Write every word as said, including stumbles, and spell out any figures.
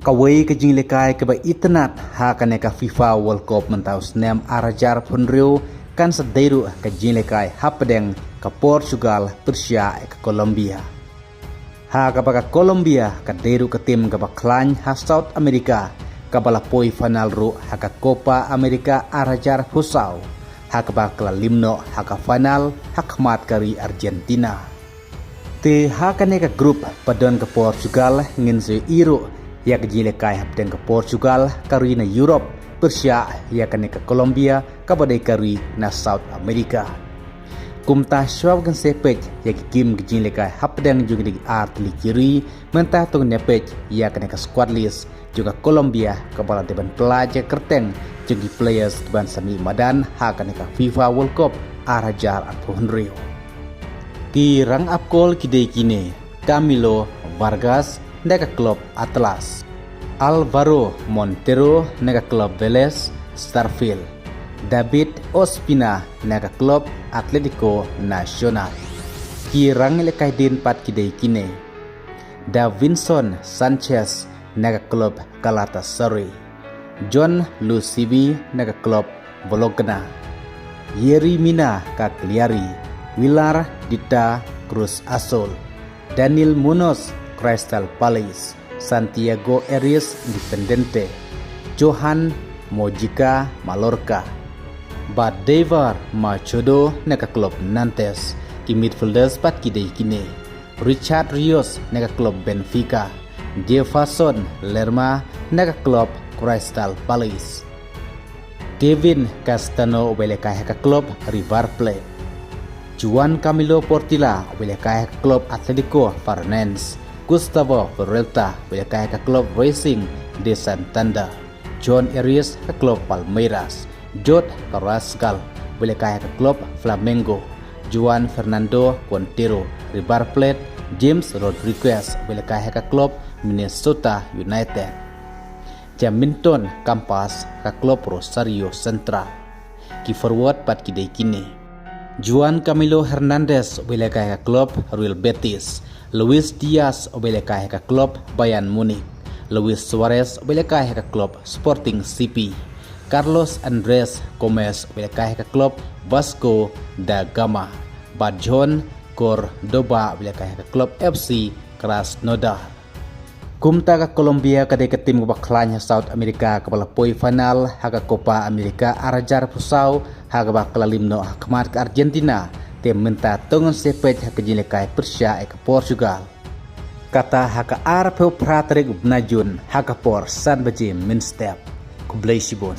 Kawei ka jingïalehkai kaba itynnad ha kane ka FIFA World Cup mynta u snem ar hajar arphew hynriew kan sa dei ruh ka jingïalehkai hapdeng ka Portugal pyrshah ïa ka Colombia. Ha kaba ka Colombia ka dei ruh ka tim kaba khlaiñ ha South America kaba la poi final ruh ha ka Copa America ar hajar arphew saw, ha kaba ka la leit noh ha ka final ha khmat ka ri Argentina. Te ha kane ka group ba don ka Portugal ngin sa ïohi ruh ïa ka jingïalehkai hapdeng ka Portugal, ka ri na Europe, pyrshah ïa kane ka Colombia kaba dei ka ri na South America. Kumta shuwa ba ngin sa peit ïa ki game ka jingïalehkai hapdeng jong kine ki ar tylli ki ri, mynta to ngin ïa peit ïa kane ka squad list jong ka Colombia kaba la dei ban pyllait ïa ka kyrteng jong ki players kiban sa mih madan ha kane ka FIFA World Cup ar hajar arphew hynriew. Ki rangap kol ki dei kine: Camilo Vargas na ka klub Atlas, Alvaro Montero na ka klub Vélez Sarsfield, David Ospina na ka klub Atlético Nacional. Ki rangïalehkai dien pat ki dei kine: Davinson Sanchez na ka klub Galatasaray, John Lusivi na ka klub Bologna, Yerry Mina Cagliari, Willard Dida Cruz Azul, Daniel Munoz Crystal Palace, Santiago Arias Independiente, Johan Mojica Mallorca, bad Deiver Machado na ka klub Nantes. Ki midfielders pat ki dei kine: Richard Rios na ka klub Benfica, Jefferson Lerma na ka klub Crystal Palace, Kevin Castano uba ïalehkai ha ka klub River Plate, Juan Camilo Portilla uba ïalehkai ha ka klub Atlético Paranaense, Gustavo Peralta uba ïalehkai ha ka klub Racing de Santander, John Arias ha ka klub Palmeiras, Jhot Carrascal uba ïalehkai ha ka klub Flamengo, Juan Fernando Quintero River Plate, James Rodriguez uba ïalehkai ha ka klub Minnesota United, Jaminton Campas ha ka klub Rosario Central. Ki forward pat ki dei kine: Juan Camilo Hernandez uba ïalehkai ha ka klub Real Betis, Luis Diaz uba ïalehkai ha ka klub Bayern Munich, Luis Suarez uba ïalehkai ha ka klub Sporting C P, Carlos Andres Gomez uba ïalehkai ha ka klub Vasco da Gama, bad Jhon Cordoba uba ïalehkai ha ka klub F C Krasnodar. Kumta ka Colombia ka dei ka tim kaba khlaiñ ha South America kaba la poi final ha ka Copa America ar hajar arphew saw, ha kaba ka la leit noh ha khmat ka Argentina. Te mynta to ngin sa peit ha ka jingïalehkai pyrshah ïa ka Portugal, kata ha ka arphew phra tarik u bnai Jun ha ka por san baje mynstep. Khublei shibun.